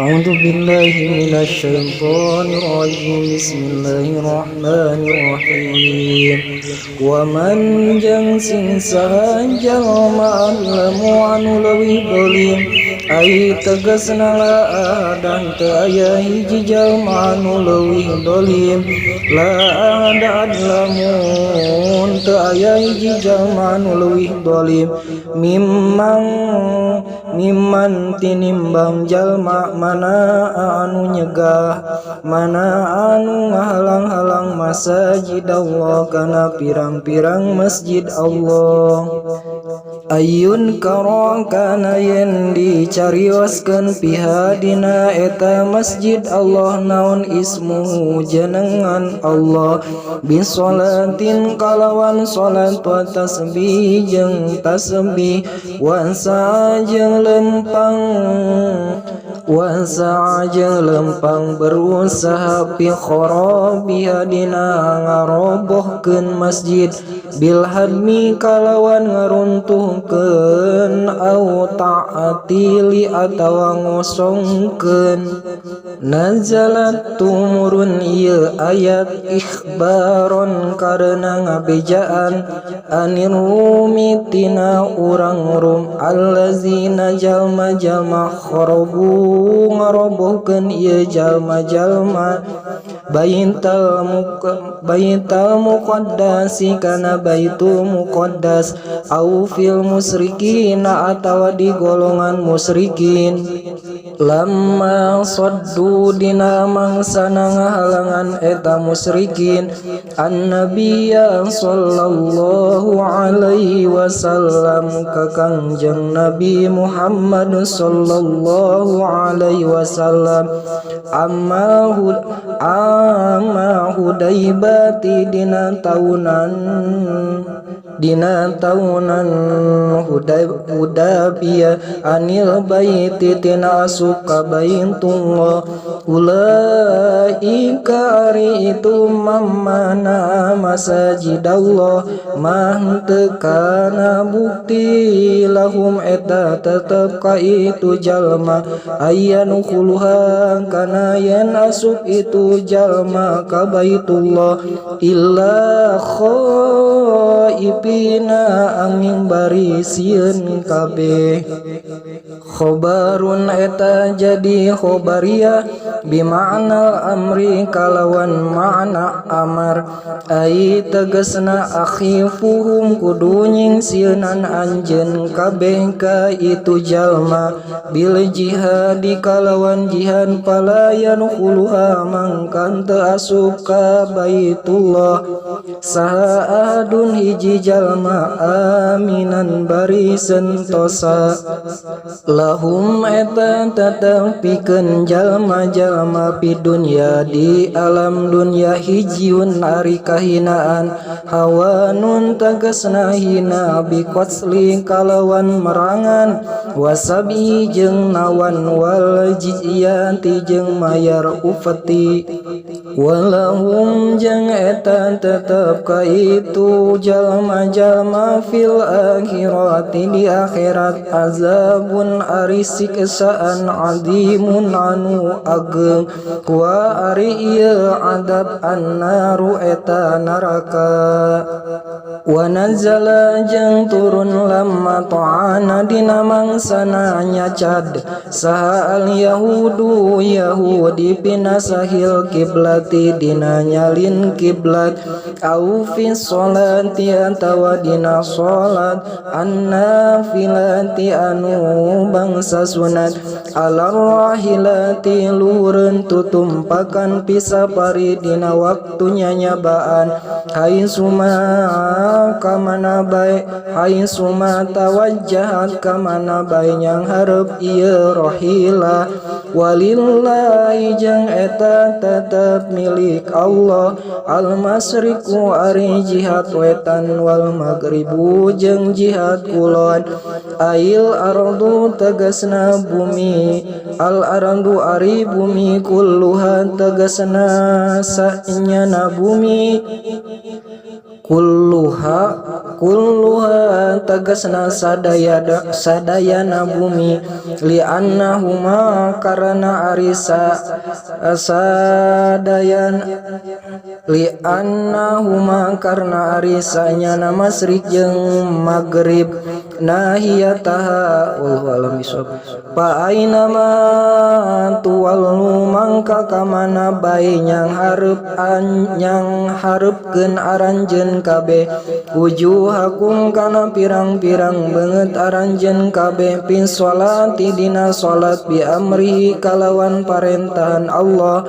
أعوذ بالله من الشيطان الرجيم. بسم الله الرحمن الرحيم. ومن jeung sing saha jalma أظلم anu leuwih dolim ai tegasna لا أحد teu aya hiji jalma anu leuwih dolim لا أحد أظلم teu aya hiji jalma anu leuwih dolim ممن ممن tinimbang jalma منع anu nyegah منع anu ngahalang-halang مساجد الله kana pirang-pirang masjid Allah أن يذكر kana yen dicarioskeun فيها dina eta masjid Allah naon اسمه jenengan Allah بصلاة kalawan salat وتسبيح jeung tasbih وسعى jeung lempang وسعى jeung lempang berusaha في خرابها dina ngarobohkeun masjid بالهدم kalawan ngaruntuhkeun أو التعطيل atawa ngosongkeun. نزلت tumurun ieu ayat إخبارا karena ngabejaan عن الروم tina urang Rum الذين jalma-jalma خربوا ngarobohkeun ieu jalma-jalma بيت المقدس kana Baitul Muqaddas أو في المشركين atawa di golongan musyrikin لما صدوا dina mangsana ngahalangan eta musyrikin النبي صلى الله عليه وسلم ka Kangjeng Nabi Muhammad صلى الله عليه وسلم عام الحديبية dina taunan Hudaybiyah عن البيت tina asup ka Baitullah. أولئك ari itu من منع مساجد الله mah teu kana bukti لهم eta tetep ka itu jalma أن يدخلوها kana yen asup itu jalma ka Baitullah إلا خائفين angin bari sieun kabeh. خبر eta jadi khobariyah بمعنى الأمر kalawan makna amar ai tegesna أخفوهم kudu nyingsieunan anjeun kabeh ka itu jalma بالجهاد kalawan jihad فلا يدخلوها mangkan teu asup ka Baitullah saha أحد hiji jalma آمنا bari sentosa. لهم eta tetep pikeun jalma-jalma في الدنيا di alam dunya خزي ari kahinaan هوان tegesna hina بالقتل kalawan merangan والسبي jeung nawan والجزية jeung mayar upeti. ولهم jeung eta tetep ka itu jalma-jalma في الآخرة di akhirat عذاب ari siksaan عظيم anu ageng هو ari ieu adab النار eta neraka. ونزل jeung turun لما طعن dina mangsana nyacad saha اليهود Yahudi في نسح القبلة dina nyalin kiblat أو في الصلاة atawa dina salat النافلة anu bangsa sunat على الراحلة luhureun tutumpakan في السفر dina waktu nyanyabaan حيثما kamana bae حيثما توجهت kamana bae nyanghareup ieu rohilah. ولله jeung eta tetep milik Allah المشرق ari jihad wetan والمغرب jeung jihad kulon أي الأرض tegasna bumi الأرض ari bumi كلها tegasna saenyana bumi. Kulluha kulluha tegasna sadaya sadayana bumi li'annahuma karena arisa sadayan li'annahuma karena arisanya na masyrik jeung maghrib nahiyataha. Wallahu a'lam bishawab. Fa aina ma tuwallu mangka kamana bae nyang hareup an nyang hareupkeun aranjeun kabeh wujuhakum kana pirang-pirang beungeut aranjeun kabeh fi sholati dina salat bi amrihi kalawan parentahan Allah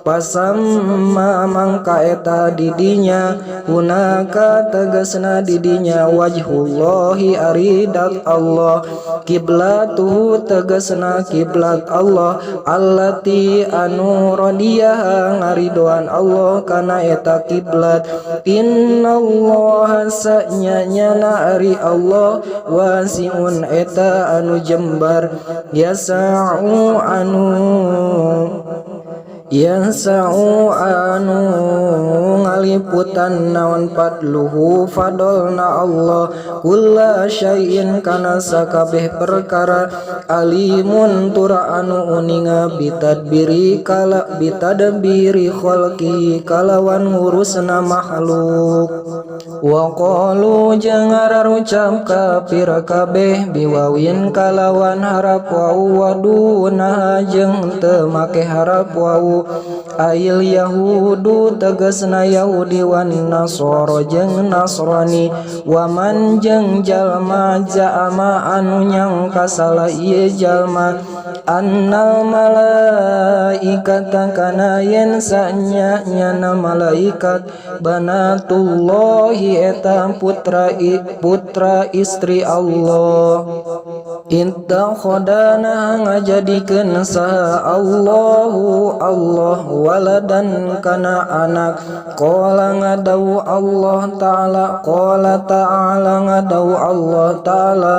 fasamma mangka eta didinya hunaka tegasna didinya wajhullahi ari dat Allah kiblatuhu tegasna kiblat Allah allati anu radiyaha ngaridoan Allah kana eta kiblat. Innallaha sanyana ari Allah wasiun eta anu jembar yasa'u anu yasa'u anu ngaliputan naon fadluhu fadolna Allah kulla syai'in kana sakabeh perkara alimun tura anu uninga bitadbiri kala bitadbiri khalqi kalawan ngurusna makhluk. Wa qalu jeung ngararucap kafir kabeh biwawin kalawan harap wau waduna jeung teu make harap wau ail yahudu tegasna Yahudi wan Nasara jeung Nasrani waman jeung jalma ja'ama anu nyangka salah ieu jalma annal malaikata kana yen sanya nyana malaikat banatullahi eta putra putra istri Allah. Ittakhadana ngajadikeun saha Allahu Allah waladan kana anak. Qala ngadawu Allah ta'ala qala ta'ala ngadawu Allah ta'ala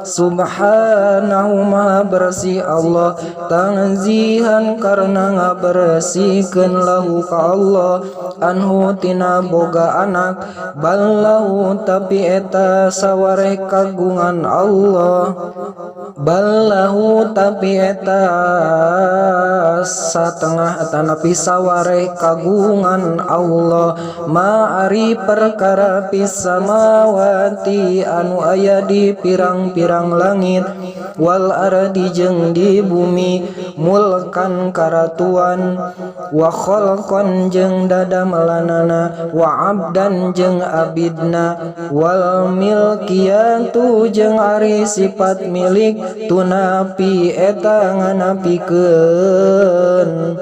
subhanahu maha bersih Allah tanzihan karena ngabersihkeun lahu ka Allah anhu tina boga anak ballahu tapi eta sawareh kagungan Allah ballahu tapi eta satengah tanapi sawareh kagungan Allah ma ari perkara fis samawati anu aya di pirang-pirang langit wal ardi jeung di bumi mulkan karatuan wa khalqan jeung dadamelanana wa abdan jeung abidna wal milkiyatu jeung ari sifat milik tunapi eta nganapikeun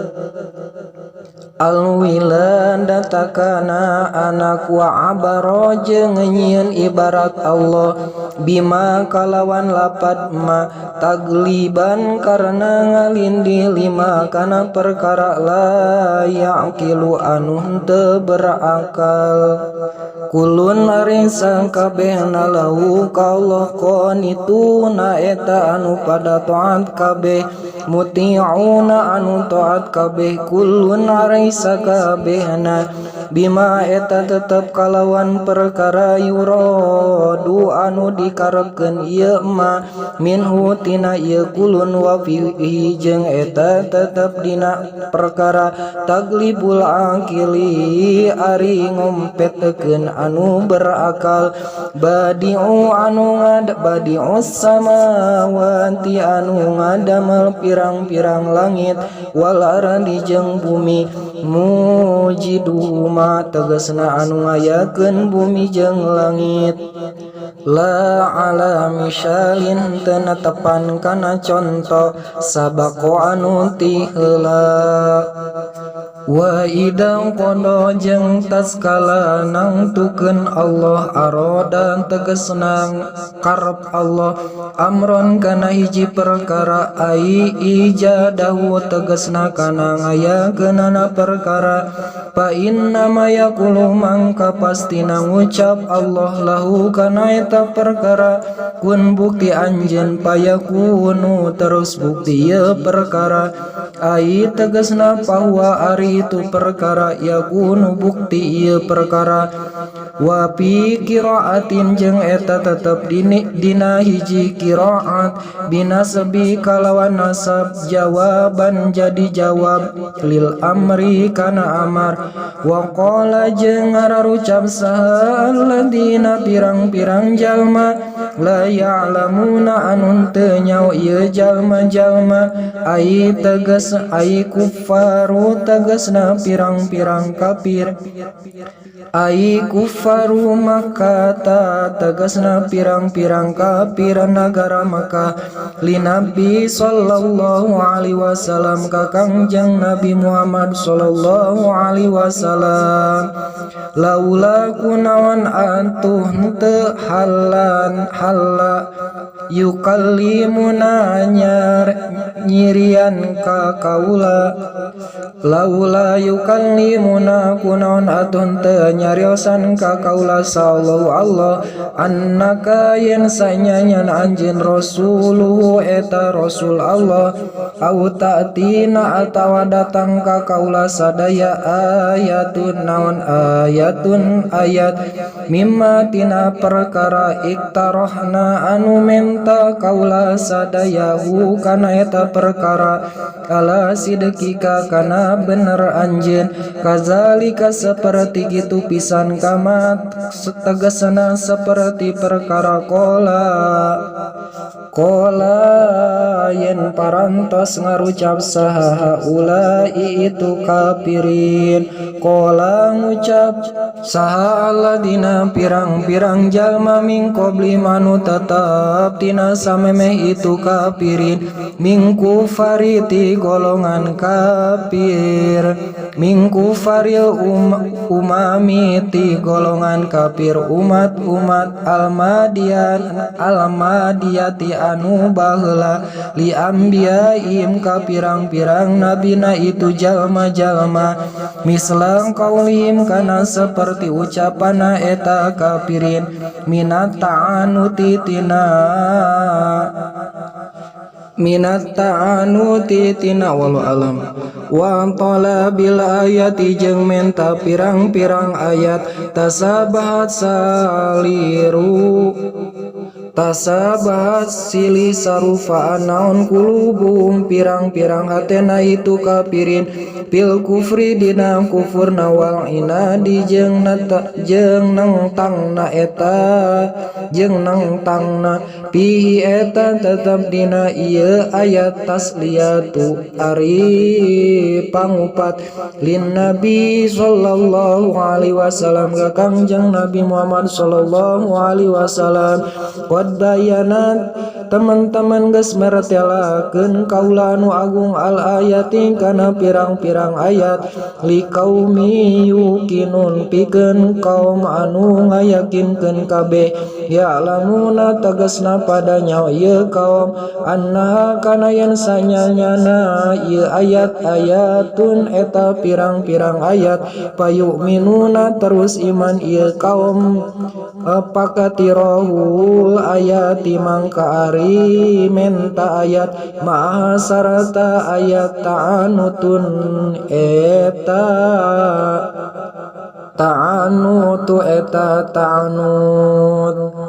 alwiladata kana anak wa abaro jeung nyieun ibarat Allah bima kalawan lapad ma tagliban karena ngalindih lima kana perkara la ya'qilu anu henteu berakal. Kulun ari sakabehna lahu ka Allah qanituna eta anu pada taat kabeh muti'una anu taat kabeh kulun ari sakabehna bima eta tetep kalawan perkara yuradu anu dikarepkeun ieu ma minhu tina ieu kulun wa fihi jeung eta tetep dina perkara taglibul aqili ari ngompetekeun anu berakal badi'u anu ngad badi'us samawati anu ngadamel pirang-pirang langit wal ardi jeung bumi mujiduhuma tegasna anu ngayakeun bumi jeung langit la ala misalin teu netepan kana conto sabaqo anu ti heula. Wa idza qada jeung taskala nangtukeun Allah aroda tegasna karep Allah amron kana hiji perkara ai ijadahu tegasna kana ngayakeunana perkara fa inna ma yaqulu mangka pastina ngucap Allah lahu kana eta perkara kun bukti anjeun payakunu terus bukti ieu perkara ai tegasna bahwa ari Kana itu perkara yakunu bukti ieu perkara wa fi qiraatin jeung eta tetep dina hiji qiraat binasbi kalawan nasab jawaban jadi jawab lil amri kana amar wa qala jeung ngararucap saha alladzina pirang-pirang jalma la ya'lamuna anu teu nyaho ieu jalma-jalma ai tegas ai kuffaru tegasna pirang-pirang kafir ai kuffaru Makkah tegasna pirang-pirang kafir nagara Makkah li Nabi sallallahu alaihi wasallam ka Kangjeng Nabi Muhammad sallallahu alaihi wasallam laula kunaon atuh henteu halan halla yukallimuna nyirian ka kaula laula yukallimuna kunaon atuh henteu nyariosan ka kaula sallallahu Allah annaka yen sanyanya anjeun rasuluhu eta rasul Allah au ta'tina atawa datang ka kaula sadaya ayatun naon ayatun ayat mimma tina perkara iktarohna anu menta kaula sadaya hu kana eta perkara ala sidqika kana bener anjeun kazalika seperti gitu pisan kama tegasna seperti perkara qala qala yen parantos ngarucap saha ulai itu kafirin qala ngucap saha alladina pirang-pirang jalma min qabli manu tetap tina samemeh itu kafirin min kufariti golongan kafir min kufaril umami ti golongan kafir umat-umat almadian almadiyati anu baheula li anbiyaihim ka pirang-pirang nabina itu jalma-jalma mislang qaulihim kana seperti ucapana eta kafirin minat ta'anuti tina minat ta'anuti tina walau alam wa talabil ayati jeung menta pirang-pirang ayat tasabahat saliru tasabahat silih sarufaan naon kulubum pirang-pirang hatena itu kafirin fil kufri dina kufurna wal inadi jeung nata jeung nengtangna eta jeung nengtangna pihi eta tetep dina ieu ayat tasliyatu ari pangupat lin nabi sallallahu alaihi wasallam ka Kangjeng Nabi Muhammad sallallahu alaihi wasallam. Qad bayanat teman-teman geus meretelakeun kaula anu agung al ayati kana pirang-pirang ayat li qaumi yuqinun pikeun kaum anu ngayakinkeun kabeh ya'lamuna tegasna pada nyaho ieu kaum annaha kana yen sanyanyana ieu ayat ayatun eta pirang-pirang ayat payu'minuna terus iman ieu kaum pakatirahul ayati mangka ari menta ayat maha sarata ayat ta'anutun eta ta'anutu eta ta'anut.